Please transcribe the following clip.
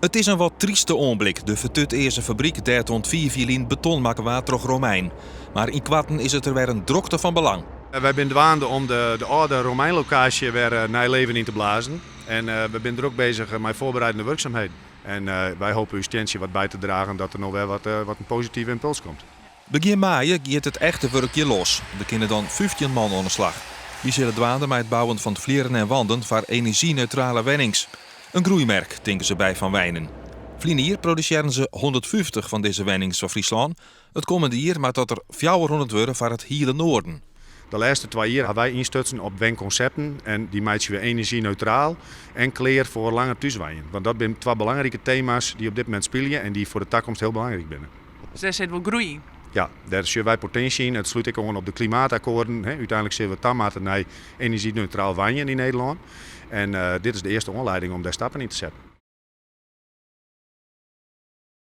It is in wat tryste oanblik, de fertutearze fabryk dêr't oant 5 jier lyn beton makke waard troch Romein. Mar ynkoarten is it der wer in drokte fan belang. Wy binne dwaande om de âlde Romeinlokaasje wer nij leven yn te blazen. En we binne drok beuzich mei foarbereidende wurksumheden. En wy hoopje ús stientsje wat by te dragen dat der no wer wat in positive ympuls komt. Begjin maaie giet it echte wurk hjir los. Der kinne dan 15 man oan 'e slach. Dy sille dwaande mei it bouwen fan flierren en wanden foar enerzjyneutrale wennings. In groeimerk, tinke se by Van Wijnen. Ferline jier produsearren se 150 fan dizze wennings foar Fryslân. It kommende jier moat dat der 400 wurde foar it hiele Noarden. De lêste 2 jier hawwe wy ynstutsen op wenkonsepten en dy meitsje we enerzjyneutraal en klear foar langer thúswenjen. Want dat binne twa belangrike tema's dy't op dit momint spylje en dy't foar de takomst hiel belangryk binne. Dus dêr sit wol groei yn? Ja, dêr sjogge wy potinsje yn. It slút ek oan op de klimaatakkoarden. Uteinlik sille we ta moatte nei enerzjyneutraal wenjen yn Nederlân. En dit is de earste oanlieding om dêr stappen yn te setten.